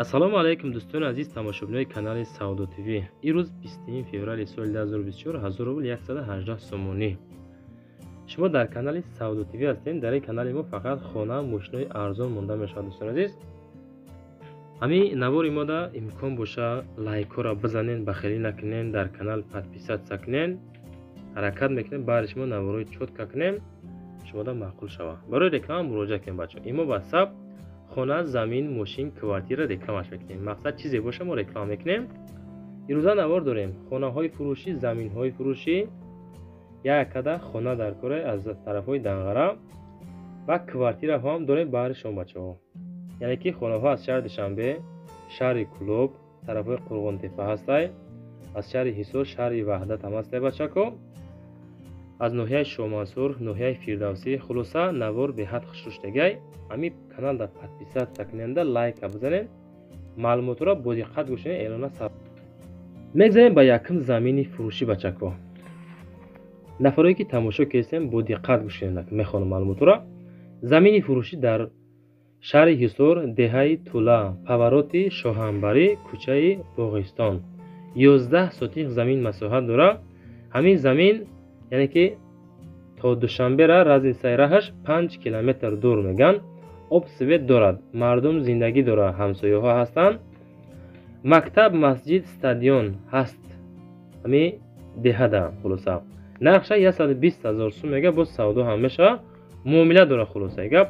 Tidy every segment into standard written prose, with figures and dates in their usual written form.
Ассалому алайкум, дӯстони азиз, тамошобинои канали Савдо ТВ. Имрӯз 20 феврали соли 2024, 1000 рубл 118 сомонӣ. Шумо дар канали Савдо ТВ ҳастем. Дар ин канали мо фақат хона, мошинои арзон монда мешавад. Дӯстони азиз, ҳамин навори мода имкон боша, лайкҳоро бизанен, бахелӣ накунен, дар канал подписаться кунен. Ҳаракат мекунем, баъди шумо наворҳои чётко кунем, шумода маъқул шавад. Барои реклама муроҷиат кунем, бачаҳо. Имо ватсап, хона, замин, мошин, квартира рекламаш мекунем. Мақсад, чизе боша, мо реклама мекунем. Ирӯза навор дорем: хонаҳои фурӯшӣ, заминҳои фурӯшӣ. Як када хона дар кора аз тарафҳои Данғара ва квартираҳо ҳам дорем баҳри шумо, бачаҳо. Яъне ки хонаҳо аз шаҳри Душанбе, шаҳри Кӯлоб, тарафҳои Қурғонтеппа ҳастай, аз шаҳри Ҳисор, шаҳри Ваҳдат ҳам ҳастай, бачако, аз ноҳияи Шоҳмансур, ноҳияи Фирдавсӣ. Хулоса, навор беҳад хушрӯштагай. Ҳамин каналда подписаться куненда, лайка бизанед, маълумотҳоро бо диққат гӯш кунед. Эълона мегзарем ба якум замини фурӯшӣ. Бачако, нафарое ки тамошо кардем, бо диққат гӯш кунед, мехонам маълумотҳоро. Замини фурӯшӣ дар шаҳри Ҳисор, деҳаи Тула, повороти Шоҳанбарӣ, кӯчаи Боғистон, 11 сотих замин масоҳат дорад. Ҳамин замин, яъне ки то Душанбера разницаи раҳаш 5 километр дур меган. Об, свет дорад, мардум зиндагӣ дорад, ҳамсояҳо ҳастанд, мактаб, масҷид, стадион ҳаст ҳамин деҳада. Хулоса, нархша 120 000 сум мега, боз савдо ҳам мешавад, муомила дорад. Хулосаи гап,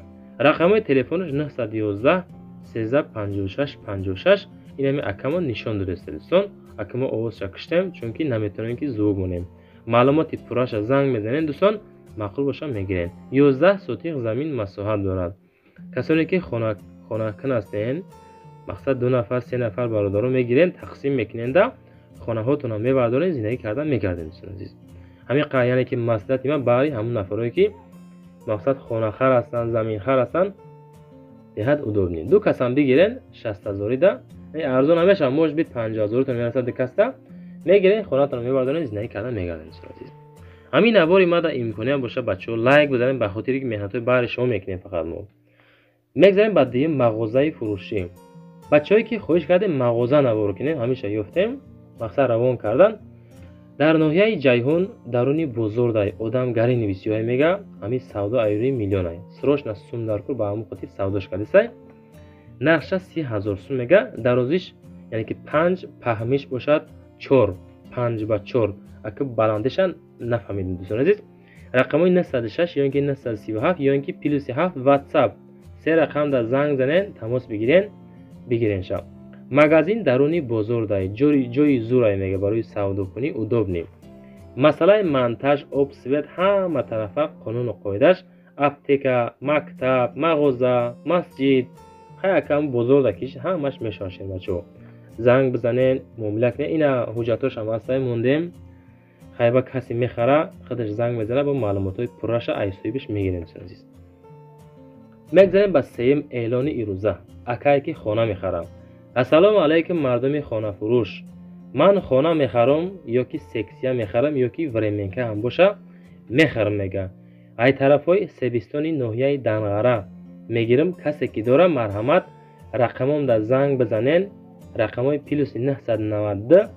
рақамҳои телефонаш 911 13 56 56. Ин ҳами акамо нишон додест, дӯстон. Акамо овозша киштем, чунки наметавонем ки звук монем. Маълумоти пурраша занг мезанед, дӯстон, маъқул боша, мегиред. 11 сотих замин масоҳат дорад. Касоне ки хонакун ҳастен, мақсад, ду нафар, се нафар бародаро мегирем, тақсим мекуненда, хонаҳотонро мебардорен, зиндагӣ кардан мегардем. Дӯстони азиз, ҳамин, яъне ки маслиҳати ман баъди ҳамун нафарое ки мақсад хонахар ҳастанд, заминхар ҳастанд, беҳад удобный. Ду касам бигирен, 60 ҳазорида арзон намешавад, может быть, 50 ҳазоритон мерасад. Ду каста мегирен, хонатонро мебардорен, зиндагӣ кардан мегардем. Дӯстони азиз, ҳамин навори мада имконият боша, бачаҳо, лайк бизанем, ба хотире ки меҳнатҳои баҳри шумо мекунем фақат мо. Мегзарем ба дуюм мағозаи фурӯшӣ. Бачаҳое ки хоҳиш кардем мағоза навор кунем, ҳамеша ёфтем, мақсад, равон кардан. Дар ноҳияи Ҷайҳун, даруни бозордай, одамгари бисёре мега. Ҳамин савдо айрӯи миллионай, срочно сум дар кор, ба ҳамон хотир савдош кардисай. Нархша 30 000 сум мега. Дарозиш, яъне ки панҷ, паҳмиш бошад чор, панҷ ба чор. Ака баландиша нафаҳмидем. Дӯстони азиз, рақамҳои 906 ё ин ки 937 ё ин ки плюси 7 ватсап, се рақамда занг занен, тамос бигирен, бигирен ша. Магазин даруни бозордай, ҷои зурай мега, барои савдокунӣ удобный. Масъалаи монтаж, об, свет, ҳама тарафа қонуну қоидаш, аптека, мактаб, мағоза, масҷид, хаякам бозорда киш ҳамаш мешавад. Бачаҳо, занг бизанен, муомила кунен. Ина ҳуҷҷатҳошам ҳастай, мондем. Хайба касе мехара, худаш занг мезана, бо маълумотҳои пурраша ай соҳибиш мегирем. Дӯстони азиз, мегзарем ба сеюм эълони ирӯза. Акае ки хона мехарам. Ассалому алайкум, мардуми хонафурӯш! Ман хона мехарам ё ки секция мехарам, ё ки временка ҳам боша, мехарам мега. Ай тарафҳои Себистони ноҳияи Данғара мегирам. Касе ки дора, марҳамат, рақамомда занг бизанен. Рақамҳои плюси 992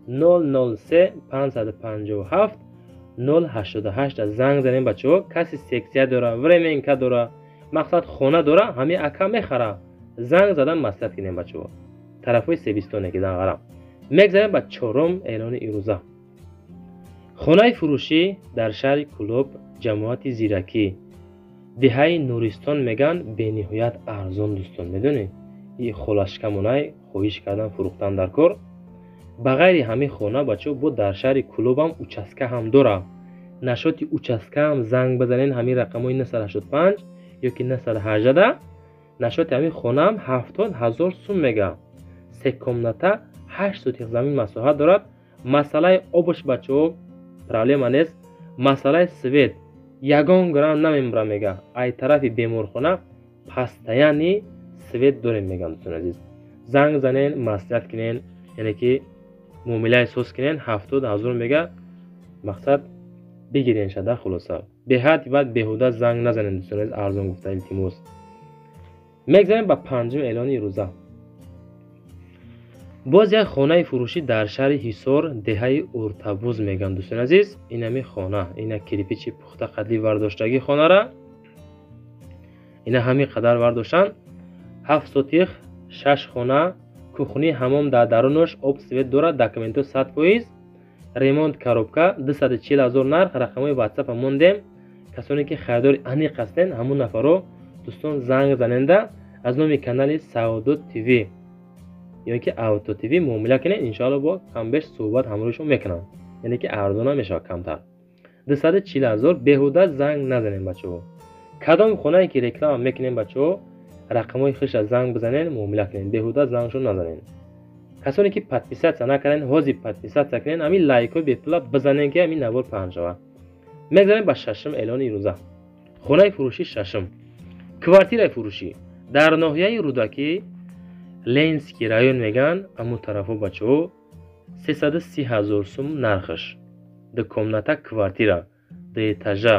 003 557 088 занг занем. Бачаҳо, каси секция дора, временка дора, мақсад, хона дора, ҳамин ака мехара, занг задан, маслиҳат кунем, бачаҳо. Тарафҳои Себистоне ки Данғара. Мегзарем ба чорум эълони ирӯза. Хонаи фурӯшӣ дар шаҳри Кӯлоб, ҷамоати Зиракӣ, деҳаи Нуристон меган. Бениҳоят арзон, дӯстон. Медонед, и холашкамонай хоҳиш кардан, фурӯхтан дар кор. Ба ғайри ҳамин хона, бачаҳо, бо дар шаҳри Кӯлобам участка ҳам дора. Насчёти участкаам занг бизанен, ҳамин рақамҳои 985 ё ки 918. Насчёти ҳамин хонаам 70 000 сум мега. Се комната, 8 сотих замин масоҳат дорад. Масъалаи обуш, бачаҳо, проблема нест. Масъалаи свет ягон грамм намембара мега. Ай тарафи беморхона постоянный свет дорем мегам. Дӯстони азиз, занг занен, маслиҳат кунен, яъне ки муомилаи соз кунен. 70 000 мега, мақсад, бигирен шада. Хулоса, беҳад баъд беҳуда занг назанем, дӯстони азиз, арзон гуфта, илтимос. Мегзарем ба панҷум эълони рӯза. Боз як хонаи фурӯшӣ дар шаҳри Ҳисор, деҳаи Уртабуз мегӯянд, дӯстони азиз. Инами хона, ина кирпичи пухта қадли вардоштагӣ хонара, ина ҳамин қадар вардоштанд. 7 сотих, 6 хона, кухни, ҳамом дар дарунаш, об, свет дорад, документҳо 100%, ремонт, коробка, 240 000 нарх. Рақамҳои ватсапа мондем. Касоне ки харидори аниқ ҳастен, ҳамун нафарро дӯстон занг заненда аз номи канали Саодат ТВ ё ки Авто ТВ муомила кунед, иншоалло бо камбеш суҳбат ҳамроҳи шумо мекунам, яъне ки арзона мешавад камтар. 240 000. Беҳуда занг назанем, бачаҳо. Кадом хонае ки реклама мекунем, бачаҳо, рақамҳои худша занг бизанед, муомила кунед, беҳуда зангшон назанед. Касоне ки подписаться накарден, ҳозир подписаться кунед, ҳамин лайкҳои бепула бизанед, ки ҳамин навор паҳн шавад. Мегзарем ба шашум эълони ирӯза. Хонаи фурӯшӣ шашум, квартираи фурӯшӣ дар ноҳияи Рӯдакӣ, Ленинский район мегӯянд амун тарафҳо, бачаҳо. 330 000 сум нархаш. Ду комната квартира, ду этажа,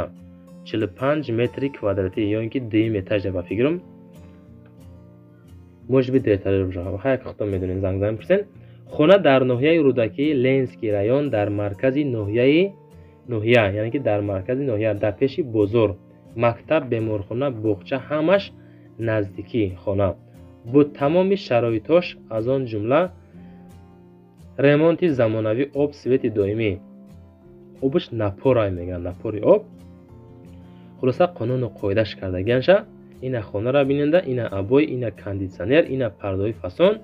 45 метри квадратӣ ё ин ки дуюм этажа, ба фикрам, может быть, ду этажа бошад. Ҳар як худтон медонед, занг занед, пурсен. Хона дар ноҳияи Рӯдакӣ, Ленинский район, дар маркази ноҳия, яъне ки дар маркази ноҳия, дар пеши бозор, мактаб, беморхона, боғча, ҳамаш наздикии хона, бо тамоми шароитҳош, аз он ҷумла ремонти замонавӣ, об, свети доимӣ, обаш напорай мегӯянд, напори об. Хулоса, қонуну қоидаш кардагианша. Ина хонара биненда, ина обои, ина кондитсионер, ина пардаҳои фасон,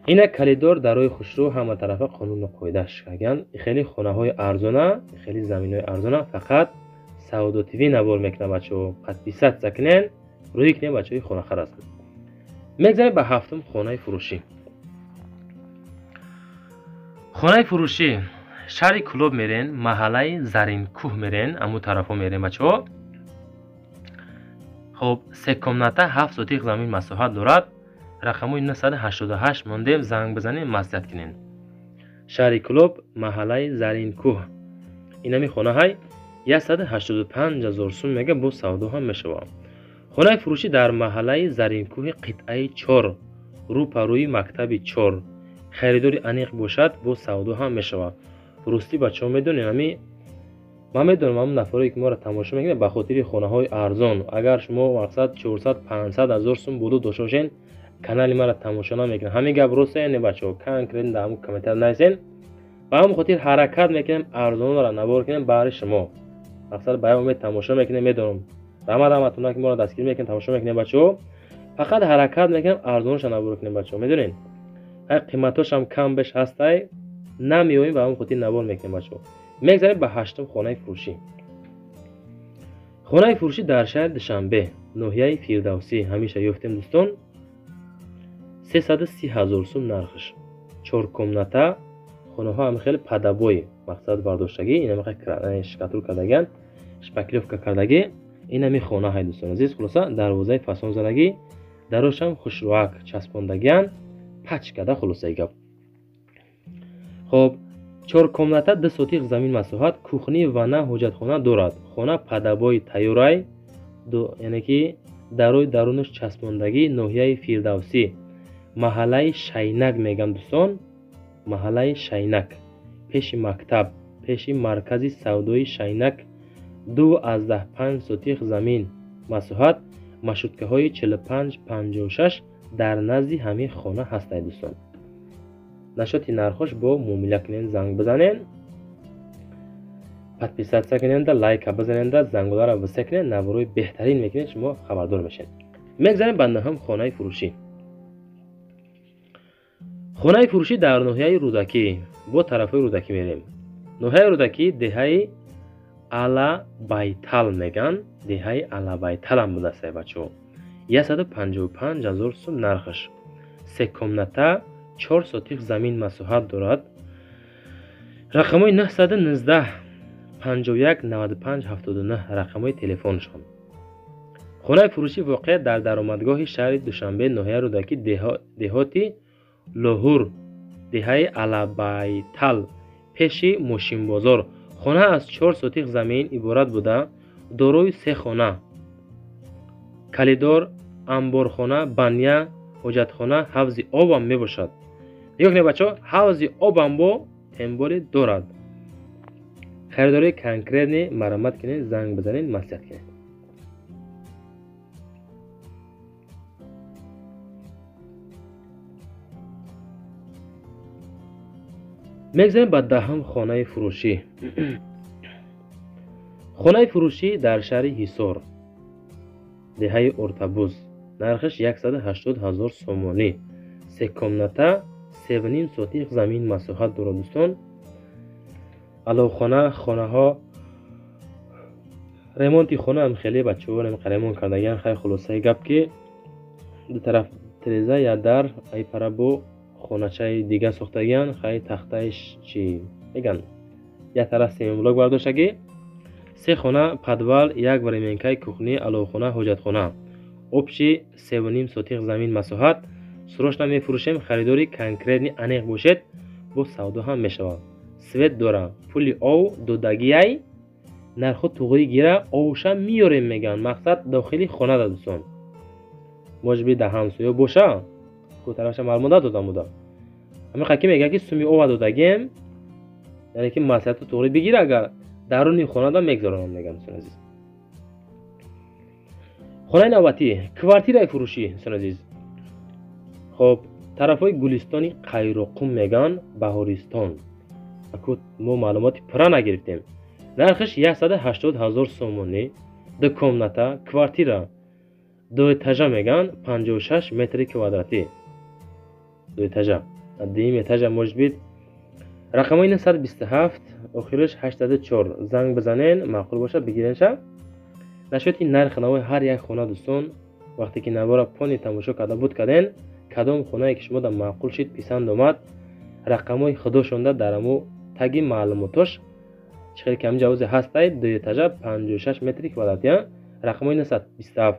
ина калидор, дарои хушрӯ, ҳама тарафа қонуну қоидаш кардагиан. Хеле хонаҳои арзона, хеле заминҳои арзона фақат Савдо ТВ навор мекунад, бачаҳо. Подписаться кунен, рӯй кунен, бачаҳои хонахар ҳастанд. Мегзарем ба ҳафтум хонаи фурӯшӣ. Хонаи фурӯшӣ шаҳри Кӯлоб мерен, маҳаллаи Заринкӯҳ мерен, амун тарафҳо мерен, бачаҳо. Хоб, се комната, 7 сотих замин масоҳат дорад. Рақамҳои 988 мондем, занг бизанед, маслиҳат кунед. Шаҳри Кӯлоб, маҳаллаи Заринкӯҳ. Инами хонаҳай 185 000 сум мега, бо савдо ҳам мешавад. Хонаи фурӯшӣ дар маҳаллаи Заринкӯҳи қитъаи 4, рӯпарӯи мактаби 4. Харидори аниқ бошад, бо савдо ҳам мешавад. Ростӣ, бачаҳо, медонем, ҳами ман медонам, ҳамн нафаре ки моро тамошо мекунед, ба хотири хонаҳои арзон, агар шумо мақсад 400-500 ҳазор сум боло дошта бошед, канали маро тамошо намекунед. Ҳамин гап рост яъне, бачаҳо, конкретно дар ҳамн комментар нависен. Ба ҳамн хотир ҳаракат мекунем, арзонро навор кунем баҳри шумо. Мақсад ба як умед тамошо мекунем, медонам. Раҳмат ҳаматона ки моро дастгирӣ мекунед, тамошо мекунем, бачаҳо. Фақат ҳаракат мекунем, арзонашро навор кунем, бачаҳо, медонед. Ҳар қиматҳошам кам беш ҳастай, намеоем, ба ҳамн хотир навор мекунем, бачаҳо. Мегзарем ба ҳаштум хонаи фурӯшӣ. Хонаи фурӯшӣ дар шаҳри Душанбе, ноҳияи Фирдавсӣ, ҳамеша ёфтем, дӯстон. 330 000 сум нархаш. 4 комната, хонаҳо ҳам хеле под обои, мақсад бардоштагӣ, ина мехоҳ штукатур кардагиан, шпаклёвка кардагӣ. Инами хона ҳай, дӯстон азиз. Хулоса, дарвозаи фасон задагӣ, дарошам хушрӯак часпондагиан, пачкада, хулосаи гап. Хоб, 4 комната, 2 сотих замин масоҳат, кухни, ванна, ҳоҷатхона дорад. Хона под обои тайёрай, яъне ки дарои дарунаш часпондагӣ, ноҳияи Фирдавсӣ, маҳаллаи Шайнак мегӯям, дӯстон, маҳаллаи Шайнак, пеши мактаб, пеши маркази савдои Шайнак, 2,5 сотих замин масоҳат, маршруткаҳои 45-56 дар назди ҳамин хона ҳастанд, дӯстон. Нашоти нархош бо муомила кунед, занг бизанед, подписаться кунед, лайка бизанед, зангуларо виса кунед, наворҳои беҳтарин мекунед, шумо хабардор мешавед. Мегзарем ба наҳум хонаи фурӯшӣ. Хонаи фурӯшӣ дар ноҳияи Рӯдакӣ, бо тарафҳои Рӯдакӣ мерем. Ноҳияи Рӯдакӣ, деҳаи Алабайтал мегӯянд, деҳаи Алабайталам будааст, бачаҳо. 155 000 сум нархаш. Се комната, 4 сотих замин масоҳат дорад. Рақамҳои 919 51 95 79 рақамҳои телефоншон. Хонаи фурӯшӣ воқеа дар даромадгоҳи шаҳри Душанбе, ноҳияи Рӯдакӣ, деҳоти Лоҳур, деҳаи Алабайтал, пеши мошинбозор. Хона аз 4 сотих замин иборат буда, дорои се хона, калидор, амборхона, баня, ҳоҷатхона, ҳавзи обам мебошад. Нигоҳ кунед бачаҳо, ҳавзи обам бо темборе дорад. Харидори конкретный марамат кунед, занг бизанед, маслиҳат кунед. Мегзарем ба даҳум хонаи фурӯшӣ. Хонаи фурӯшӣ дар шаҳри Ҳисор, деҳаи Ортабуз. Нархаш 180 000 сомонӣ. Се комната, 3,5 сотих замин масоҳат дорад дӯстон. Аловхона, хонаҳо, ремонти хона ҳам хеле бачаҳо ремонт кардагиан. Хай хулосаи гап ки ду тараф тиреза, я дар, ай пара бо хоначаи дига сохтагиан. Хай тахтаи чи меган, як тараф семблок бардоштагӣ. Се хона, подвал, як временкаи кухни, аловхона, ҳоҷатхона. Общий 3,5 сотих замин масоҳат. Срочно мефурӯшем, харидори конкретный аниқ бошед, бо савдо ҳам мешавад. Свет дора, пули ов додагиай, нархо туғри гира, овша миёрем меган. Мақсад дохили хона да дӯстон. Может быть дар ҳамсоя боша, ку тарафша маълумот надодам буда. Ҳамин ки мегӯяд ки суми ова додагием, яъне ки маслиҳатро туғри бигир, агар даруни хонада мегзаронам меган дӯстон азиз. Хонаи навбатӣ квартираи фурӯшӣ дӯстон азиз. Хоб, тарафҳои Гулистони Қайроқум меган, Баҳористон. Аку мо маълумоти пурра нагирифтем. Нархаш 180 000 сомонӣ, ду комната, квартира, ду этажа меган, 56 метри квадратӣ. Ду этажа. Дуюм этажа может быть. Рақамҳои 927, охираш 804. Занг бизанен, маъқул бошад бигиренша. Нашоти нархи навои ҳар як хона дӯстон, вақте ки навора пони тамошо карда буд карден, кадом хонае ки шумо да маъқул шид, писанд омад, рақамҳои худошонда дар аму таги маълумотош чӣ хел ки ҳамин ҷавозе ҳастай, ду этажа 56 метри квадратӣ, рақамҳои 927.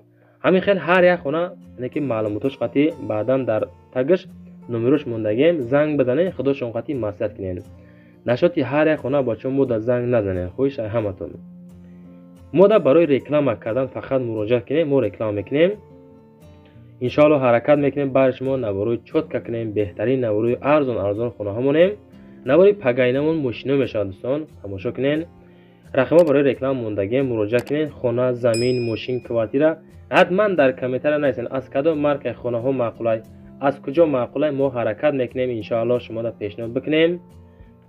Ҳамин хел ҳар як хона яъне ки маълумотош қатъи баъдан дар тагаш номерош мондагием, занг бизанед, худошон қатъи маслиҳат кунед. Нашоти ҳар як хона бачаҳо мо да занг назанед, хоҳиш ай ҳаматон. Мо да барои реклама кардан фақат муроҷиат кунем, мо реклама мекунем. Иншоалло ҳаракат мекунем баъд шумо наворои чётка кунем, беҳтарин наворои арзон арзон хонаҳо монем. Навори пагайнамон мошино мешавад дӯстон, тамошо кунед. Рақамҳо барои реклама мондагием, муроҷиат кунед. Хона, замин, мошин, квартира ҳатман дар комментария нависед, аз кадом маркаи хонаҳо маъқулай, аз куҷо маъқулай, мо ҳаракат мекунем иншоалло шумо да пешниҳод бикунем.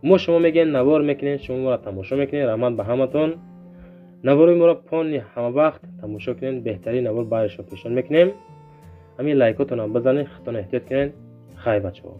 Мо шумо мегӯем навор мекунем, шумо моро тамошо мекунед. Раҳмат ба ҳаматон. Наворои моро пони ҳама вақт тамошо кунед, беҳтарин навор барои шумо пешниҳод мекунем. Ҳамин лайкотонам бизанед, худтон эҳтиёт кунед. Хай бачаҳо.